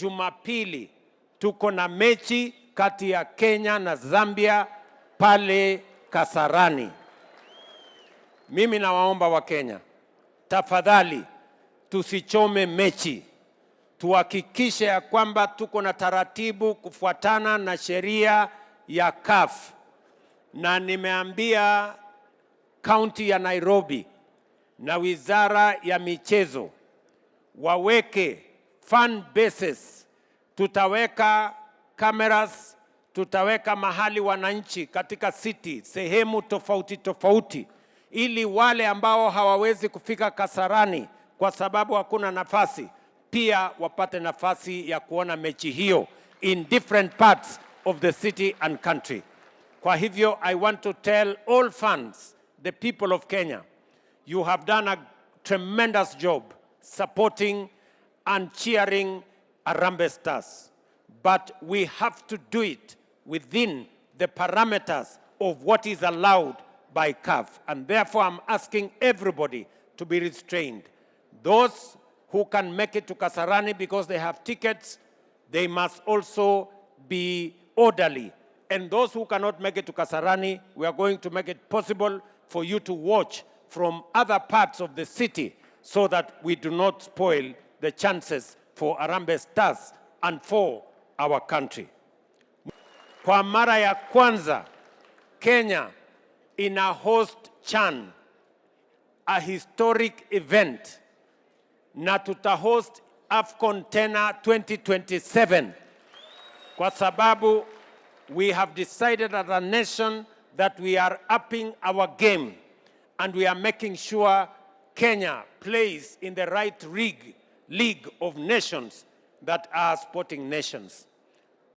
Jumapili tuko na mechi kati ya Kenya na Zambia pale Kasarani. Mimi nawaomba Wakenya, tafadhali tusichome mechi, tuhakikishe ya kwamba tuko na taratibu kufuatana na sheria ya CAF, na nimeambia kaunti ya Nairobi na wizara ya michezo waweke fan bases. Tutaweka cameras, tutaweka mahali wananchi katika city sehemu tofauti tofauti, ili wale ambao hawawezi kufika Kasarani kwa sababu hakuna nafasi, pia wapate nafasi ya kuona mechi hiyo in different parts of the city and country. Kwa hivyo I want to tell all fans, the people of Kenya, you have done a tremendous job supporting and cheering Harambee Stars. But we have to do it within the parameters of what is allowed by CAF. And therefore, I'm asking everybody to be restrained. Those who can make it to Kasarani because they have tickets, they must also be orderly. And those who cannot make it to Kasarani, we are going to make it possible for you to watch from other parts of the city so that we do not spoil the chances for Harambee Stars and for our country. Kwa mara ya kwanza Kenya ina host CHAN, a historic event, na tutahost AFCON tena 2027 kwa sababu we have decided as a nation that we are upping our game and we are making sure Kenya plays in the right league of nations that are sporting nations.